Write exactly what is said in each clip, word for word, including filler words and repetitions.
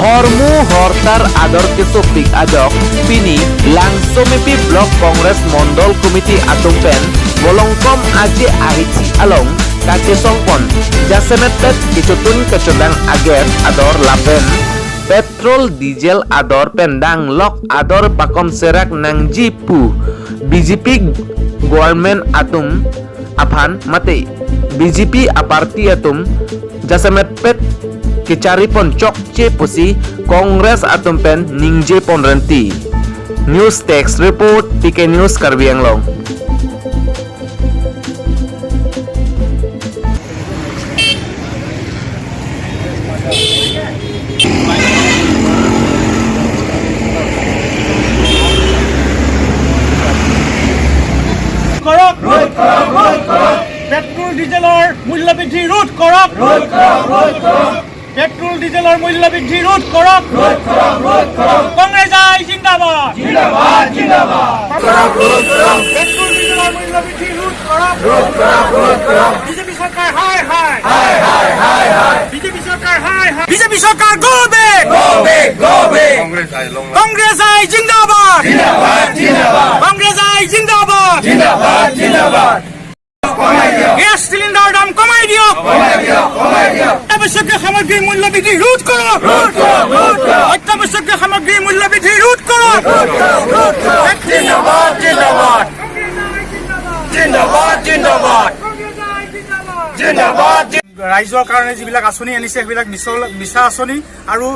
Hormu hortar ador kesopik ajok pini Langsomepi Block Congress Mondol Committee atum pen Volongkom Aje Ahithi along kachesongpon jasemet pet kechotun kechotang agas ador lapen petrol diesel ador pen danglok ador pakom serak nangji pu B J P government atum aphan mate B J P aparty atum jasemet pet kecharipon chokche pusi Congress atum pen ningje pon renti. News Desk Report, T K News Karbi Anglong. কৰক, ৰোধ কৰক, ৰোধ কৰক। পেট্ৰল ডিজেলৰ মূল্য বৃদ্ধি ৰোধ কৰক, ৰোধ কৰক, ৰোধ কৰক। পেট্ৰল ডিজেলৰ মূল্য বৃদ্ধি ৰোধ কৰক, ৰোধ কৰক, ৰোধ কৰক। কংগ্ৰেছ আই জিন্দাবাদ। জিন্দাবাদ, জিন্দাবাদ। ৰোধ কৰক, ৰোধ কৰক। পেট্ৰল ডিজেলৰ মূল্য বৃদ্ধি ৰোধ কৰক, ৰোধ কৰক, ৰোধ কৰক। বিজেপি চৰকাৰ হায় হায়। হায় হায়, হায় হায়। বিজেপি চৰকাৰ হায় হায়। বিজেপি চৰকাৰ go back। Go back, go back। Congress I long live। Congress I জিন্দাবাদ। জিন্দাবাদ, জিন্দাবাদ। কংগ্ৰেছ আই জিন্দাবাদ। জিন্দাবাদ, জিন্দাবাদ। কমাই দিয়ক। গেছ চিলিণ্ডাৰৰ দাম কমাই দিয়ক। কমাই দিয়ক, কমাই দিয়ক। অত্যাৱশ্যকীয় সামগ্ৰীৰ মূল্য বৃদ্ধি ৰোধ কৰক। ৰোধ কৰক, ৰোধ কৰক। অত্যাৱশ্যকীয় সামগ্ৰীৰ মূল্য বৃদ্ধি ৰোধ কৰক। ৰোধ কৰক, ৰোধ কৰক। জিন্দাবাদ, জিন্দাবাদ। জিন্দাবাদ, জিন্দাবাদ। জিন্দাবাদ। ৰাইজৰ কাৰণে যিবিলাক আঁচনি আনিছে, সেইবিলাক মিছল-, মিছা আঁচনি আৰু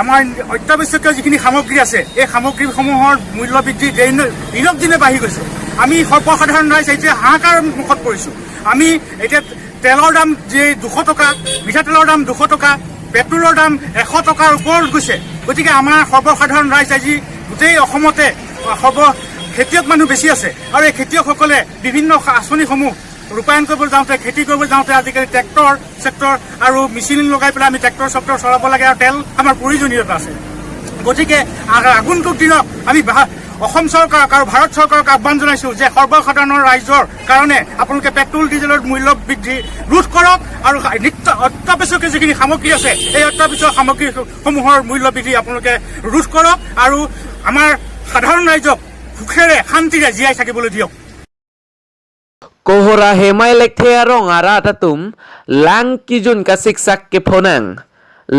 আমাৰ অত্যাৱশ্যকীয় যিখিনি সামগ্ৰী আছে, এই সামগ্ৰীসমূহৰ মূল্য বৃদ্ধি দিন-, দিনক দিনে বাঢ়ি গৈছে। আমি সৰ্বসাধাৰণ ৰাইজ এতিয়া হাহাকাৰ মুখত পৰিছোঁ। আমি এতিয়া তেলৰ দাম যে দুশ টকা, মিঠাতেলৰ দাম দুশ টকা, পেট্ৰলৰ দাম এশ টকাৰ ওপৰত গৈছে। গতিকে আমাৰ সৰ্বসাধাৰণ ৰাইজ আজি গোটেই অসমতে সৰ্ব খেতিয়ক মানুহ বেছি আছে আৰু এই খেতিয়কসকলে বিভিন্ন আঁচনিসমূহ ৰূপায়ণ কৰিবলৈ যাওঁতে, খেতি কৰিবলৈ যাওঁতে আজিকালি ট্ৰেক্টৰ চেক্টৰ আৰু মেচিন লগাই পেলাই আমি ট্ৰেক্টৰ চেক্টৰ চলাব লাগে আৰু তেল আমাৰ প্ৰয়োজনীয়তা আছে। গতিকে আ-, আগন্তুক দিনত আমি ভা-, অসম চৰকাৰক আৰু ভাৰত চৰকাৰক আহ্বান জনাইছোঁ যে সৰ্বসাধাৰণৰ ৰাইজৰ কাৰণে আপোনালোকে পেট্ৰল ডিজেলৰ মূল্য বৃদ্ধি ৰোধ কৰক আৰু সা-, নিত্য অত্যাৱশ্যকীয় যিখিনি সামগ্ৰী আছে, এই অত্যাৱশ্যকীয় সামগ্ৰীসমূহৰ মূল্য বৃদ্ধি আপোনালোকে ৰোধ কৰক আৰু আমাৰ সাধাৰণ ৰাইজক সুখেৰে শান্তিৰে জীয়াই থাকিবলৈ দিয়ক। Kohora Hemai Lekthe arong arat atum lang kejun kasiksak kephonang.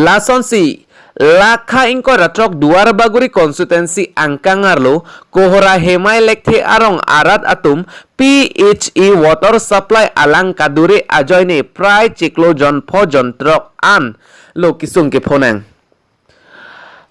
Lasonsi, lakha ingkoi ra throk Duar Bagori constituency angkang arlo Kohora Hemai Lekthe arong arat atum P H E water supply alang kadure ajoine prai chiklo jon pho jon throk an lo kesung kephonang.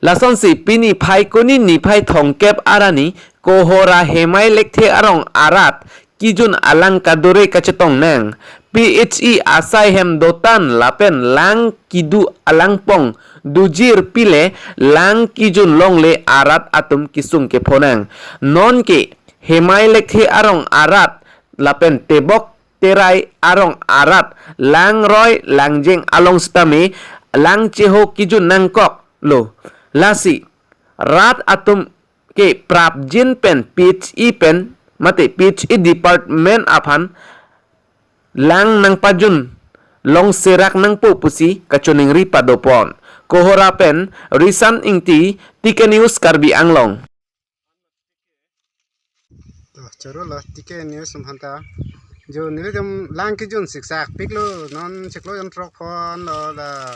Lasonsi pini Phaikuni niphai thomkep arni Kohora Hemai Lekthe arong arat kejun alang kadure kachetong nang. P H E asai hem dotan lapen lang kedu alangpong dujir pile lang kejun longle arat atum kesung kephonang. Nonke Hemai Lekthe arong arat lapen Tebok Terai arong arat langroi langjeng along sitame lang cheho kejun nangkok lo. Lasi rat atum ke prapjin pen P H E pen mate P H E department aphan lang nangpajun long serak nangpo pusi kachoningri padopon. Kohora pen Risan Ingti, T K News Karbi Anglong. To, choro lo T K News sumhanta. Jo nelitum lang kejun siksak piklo non chiklo jon throk pho an lo la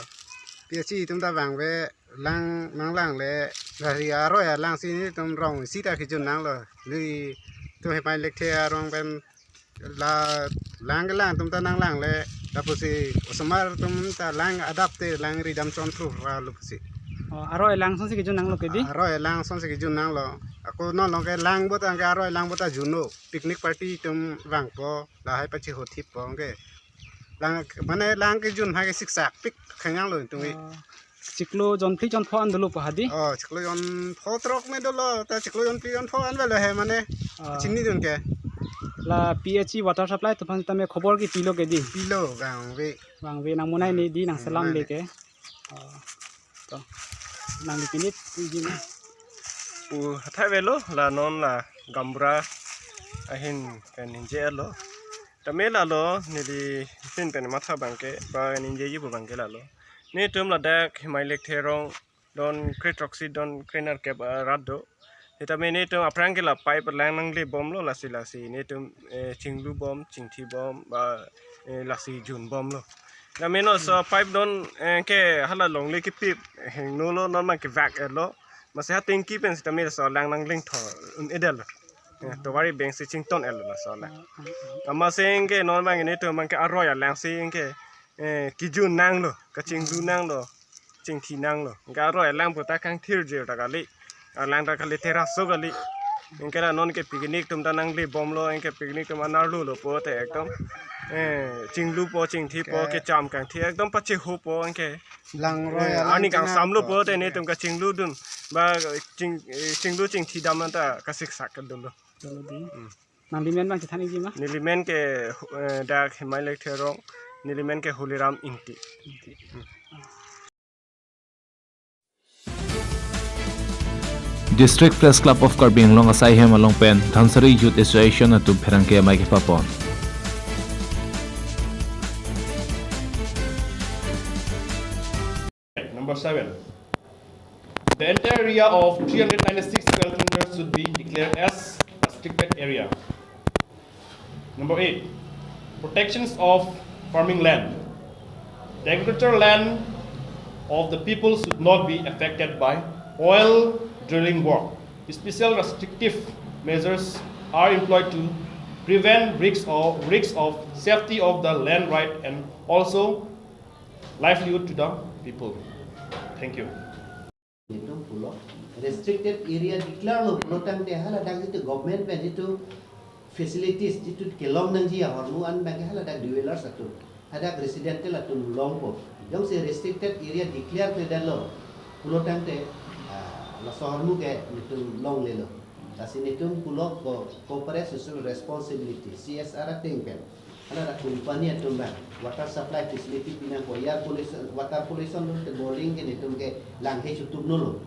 P H E atum ta vangve lang nanglangle gari aroi alang si nelitum rong isi ta kejun nanglo. Nelitum Hemai Lekthe arong pen la lang kelang atum ta nanglangle lapusi osomar atum ta lang adapte lang ridam chon thru ra lo pusi. Oh, aroi lang asonsi kejun nanglo kedi? Aroi lang asonsi kejun nanglo. Ako non long ke lang bota ke aroi lang bota juno picnic party atum vangpo lahai pachi hothip po ke. Lang mane lang kejun ha ke siksak pik khangang lo tung i. Oh, chiklo jon phli jon pho an dolo po hadi? Oh, chiklo jon pho throk me dolo, ta chiklo jon phli jon pho an velo he mane. Oh. Chinidun ke. La P H E water supply atum aphan tame khobor kepilo kedi? Pilo vangve. Vangve nangmonai ne di nangselam nangmonai le ne ke. Oh. To. Nangli pinit iji na. Pu hathai velo la non la gaonbura ahin pen ningje lo. Tame lalo neli pin pen matha abangke ba ningjeji pu abangke lalo. Netum ladak Himailek Therong don kre throksi don kre nerkep arat do. Sitame netum aphrang ke la pipe lang nangle bomlo lasi lasi. Netum, eh, chinglu bom, chingthi bom, ba, eh, lasi jun bomlo. Sitame non laso pipe don, eh, ke hala longle kepip hingno lo, non abang kevak-etlo. Masi ha tengki pen sitame laso alang nangleng thor un-edetlo. Eh, tovar abang si chington-etlo laso alang. Amatsi anke non abang netum abang ke aroi alang si anke, eh, kejun nanglo, kachinglu nanglo, chingthi nanglo. Anke aroi alang puta kangthir jir ta kali. Alang ta kali terraso kali. Anke la non ke picnic atum ta nangle bomlo, anke picnic atum anarlo lo pote ekdom, eh, chinglupo, chingthipo, Ke- kecham kangthi ekdom pachehopo anke. Langroi Eh, alang arni kangsamlo tenangpo. Pote netum kachingludun. Ba ching, eh, chinglu chingthi dam anta kasiksak kedunlo. Dolo di. Hmm. Nangli men abang chethan-ikji ma? Neli men ke, eh, dak Himailek Therong, neli men ke Holiram Ingti. District Press Club of Karbi Anglong asai hem along pen Dhansiri Youth Association atum pherangke amei kepapon. Number seven. The entire area of three hundred ninety-six square kilometers should be declared as restricted area. Number eight, protections of farming land. The agricultural land of the people should not be affected by oil drilling work. Special restrictive measures are employed to prevent risks of, risks of safety of the land right and also livelihood to the people. Thank you. Netum pulo restricted area declare lo pulo tangte haladak jitu government pen jitu facilities jitu kelong nangji ahormu an abang ke haladak dwellers atum, hadak residential atum longpo. Jongsi restricted area declare klemdetlo pulo tangte, ah, laso ahormu ke netum longlelo. Lasi netum pulo co-, corporate social responsibility, C S R ateng pen. Haladak company atum abang water supply facility pinangpo, air pollution, water pollution lo te boring ke netum ke langhe chotupnolo.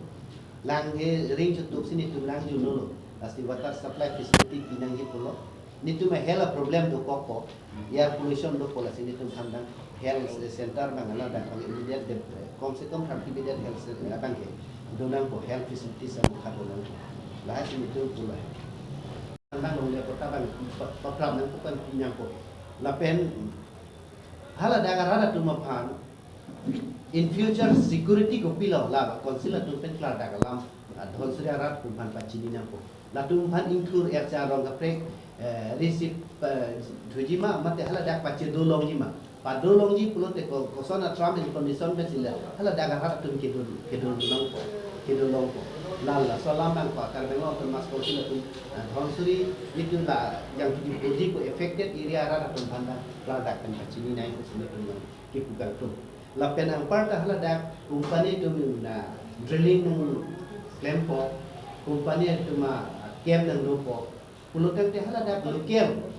Langhe ring chotup si netum lang junnolo. Lasi water supply facility pinangji pulo. Netum a health problem dokokpo. Air pollution dopo, lasi netum aphan abang health center abang haladak abang immediate de, kom se kom thirty bedded health center abang ke donangpo, health facilities abang khat donangpo. Lahai si netum pulo. Abang longle patta abang pa-, paprap nangpo, panpi nangpo. Lapen haladak arat atum aphan in future security kopilo, la council atum pen klardak alam, ah, Dhansiri arat atum aphan pachini nangpo. Latum aphan ingthur ercha rong kaprek, eh, receive, eh, thuji ma, mate haladak pachedo longji ma. Pado longji pulote ko-, koson a term and condition pen si la haladak arat atum kedo, kedo longpo, kedo longpo. La laso alam abang ko Karbi Anglong Autonomous Council atum, ah, Dhansiri jitu la Jangtudi Borji ko affected area arat atum aphan ta klardak pen pachini nangpo si netum abang kepu kangtung. Lapen anparta haladak company atum na drilling nangklempo, company atum a camp nangdopo. Pulo tangte haladak local,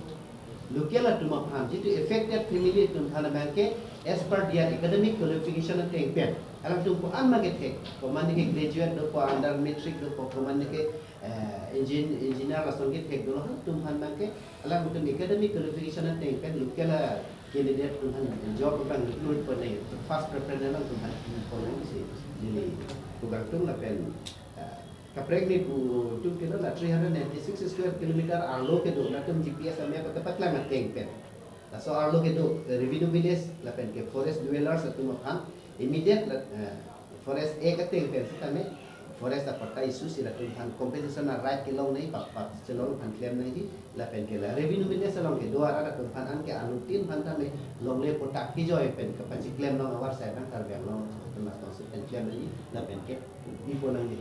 local atum aphan, jitu affected family atum aphan abang ke as per their academic qualification ateng pen. Alangtum ko-an ma kethek, komatne ke graduate dopo, under matric dopo, komatne ke, eh, engin-, engineer lason kethek dolo, halatum aphan abang ke, alangtum academic qualification ateng pen local a candidate atum aphan job abang recruit pon nangji, first preference alangtum aphan pon nangji si neli pu kangtung lapen, eh, kaprek netum putum ke la three hundred ninety-six square kilometer arlo kedo, latum G P S amya kepaklang ateng pen. Laso arlo kedo, eh, revenue village lapen ke forest dwellers atum aphan immediate la, eh, Forest Act ateng pen sitame forest a patta issue si latum aphan compensation a right kelong nangji, pap, pap chelong aphan klem nangji, lapen ke la revenue village along kedo arat atum aphan anke anuttin aphan tame longle patta kejoi pen kapacheklem long avarsai abang Karbi Anglong Autonomous Council pen klem nangji, lapen ke bipo nangji.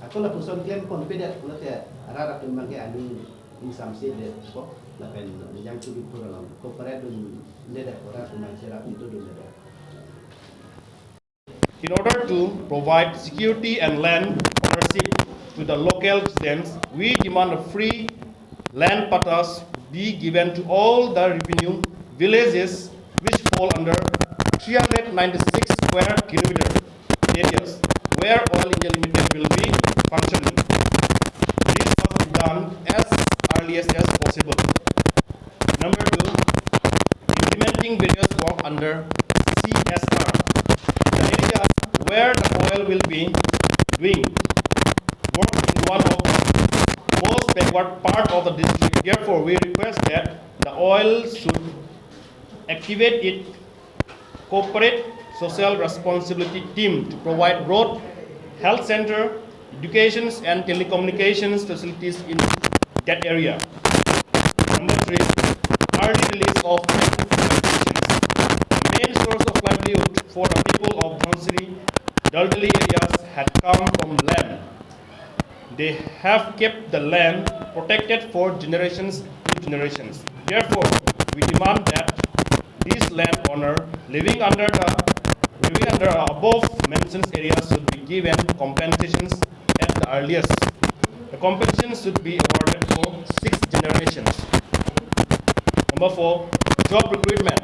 Ako lapuson klem ponpedet pulote arat atum abang ke aning ingsamse detpo, lapen Jangtudi Borji along corporate dundedet, arat atum abang cherap itu dundedet. In order to provide security and land ownership to the local residents, we demand a free land pattas be given to all the revenue villages which fall under three hundred ninety-six square kilometer areas where Oil India Limited will be functioning. This must be done as early as, as possible. Number two, implementing various work under C S R. The oil will be doing work in one of the most backward part of the district. Therefore, we request that the oil should activate its corporate social responsibility team to provide road, health center, educations and telecommunications facilities in that area. Number three, early release of main source of livelihood for the people of Dhansiri, Daldali areas had come from land. They have kept the land protected for generations to generations. Therefore, we demand that this landowner living under the living under above mentioned area should be given compensations at the earliest. The compensation should be awarded for six generations. Number four, job recruitment.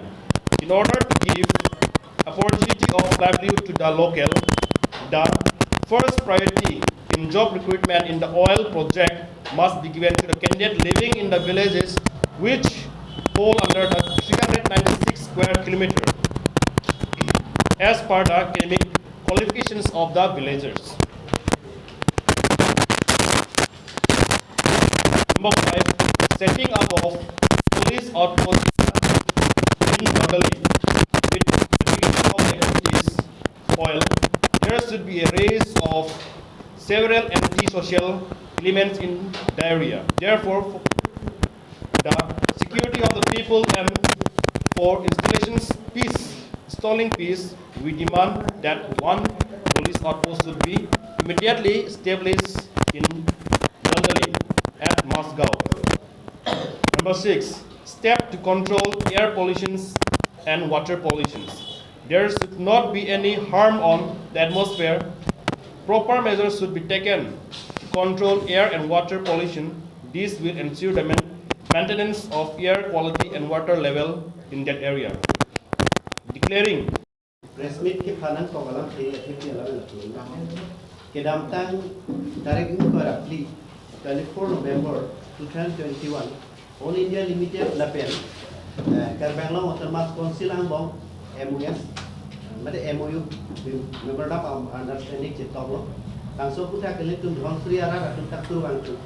In order to give opportunity of livelihood to the local, the first priority in job recruitment in the oil project must be given to the candidate living in the villages which fall under the three hundred ninety-six square kilometer as per the academic qualifications of the villagers. Number five, setting up of police outpost in Daldali with of activities oil. There should be a raise of several anti-social elements in the area. Therefore, for the security of the people and for installations peace, installing peace, we demand that one police outpost should be immediately established in Daldali at Masgaon. Number six, step to control air pollutions and water pollutions. There should not be any harm on the atmosphere. Proper measures should be taken to control air and water pollution. This will ensure the main- maintenance of air quality and water level in that area. Declaring Press meet kephan nangkok alam ke, ya, ke alam latum. Kedamtang tarik ingkoi ra phli, twenty-four November two thousand twenty-one, Oil India Limited lapen, eh, Karbi Anglong Autonomous Council angbong M O S, eh, mate M O U, Memorandum of Understanding chetoklo. Bangso aphuthak ilitum Dhansiri arat atum ta kurvangthu.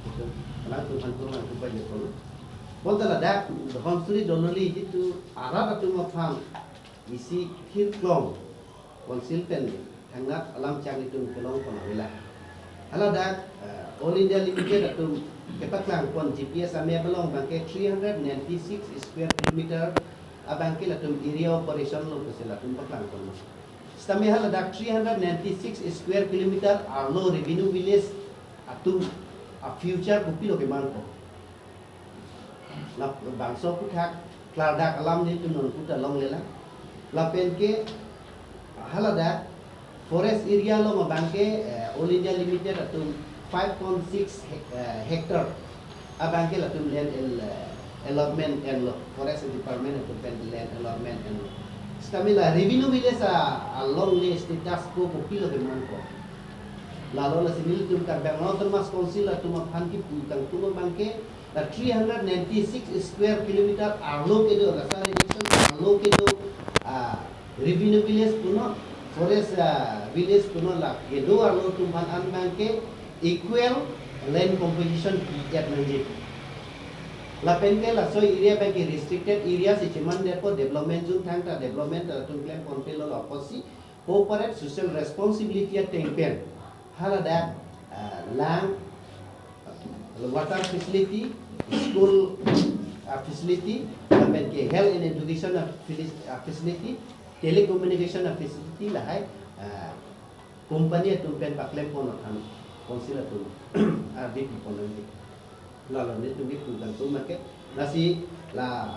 Ilitum, ilitum aphan kurvangthu pajirpo. Bonta ladak Dhansiri Daldali jitu arat atum aphan isi thirklong Council pen thangnat alam chang itum kelongpon avela. Haladak, eh, Oil India Limited atum kepaklangpon G P S a-map along abangke three hundred ninety-six square kilometer abangke latum area operation lo pusi latum paklangponlo. Sitame haladak three hundred ninety-six square kilometer arlo revenue village atum a-future kopilo kemanpo. Labangso aphuthak klardak alam nelitum nonputa longlelang. Lapen ke haladak forest area along abangke, eh, Oil India Limited atum five point six hec-, eh, hectare abangke latum land al-, eh, allotment enlo, Forest Department atum pen land allotment enlo. Sitame la revenue village a, alongle status quo kopilo kemanpo. Lalo lasi nelitum Karbi Anglong Autonomous Council atum aphan kipu tangtung abangke, la three hundred ninety-six square kilometer arlo kedo, la sub-division arlo kedo, ah, revenue village punon, forest, ah, village punon, la kedo arlo atum aphan an abangke equal land composition pi-et nangji. Lapen ke laso area abangke restricted area si chemandetpo, development zone thangta development atum klemponpelo, lapusi corporate social responsibility ateng pen haladak, ah, lang, water facility, school, ah, facility, lapen ke health and education, ah, fili-, ah, facility, telecommunication, ah, facility lahai, ah, company atum pen paklempon aphan Council atum, ah, dipipon nangji. Lalo nelitum kipu tangtung make. Lasi la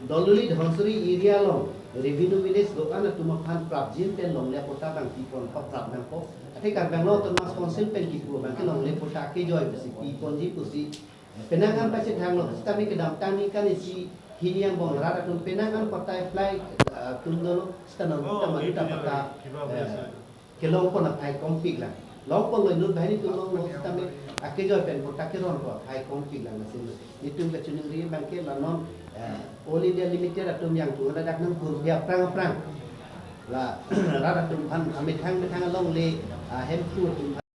Daldali Dhansiri area along revenue village do-an atum aphan prapjin pen longle patta abang pipon paprap nangpo. Athe Karbi Anglong Autonomous Council pen kipu abangke longle patta kejoi pusi piponji pusi penang an pachethanglo. Sitame kedamtang ningkan isi hini angbong rat atum penang an patta apply, eh, atum dolo. Sita non kita manuta patta, eh, kelongpon aphai kompik lang. Longponlo, inut banghini atum longlo, sitame akejoi pen patta keronpo aphai kompik lang. Lasi nelitum kachiningri abangke la non, eh, Oil India Limited atum jangthu ladak nangkurpi aphrang aphrang La rat atum aphan amethang methang alongle, ah, hemphu atum aphan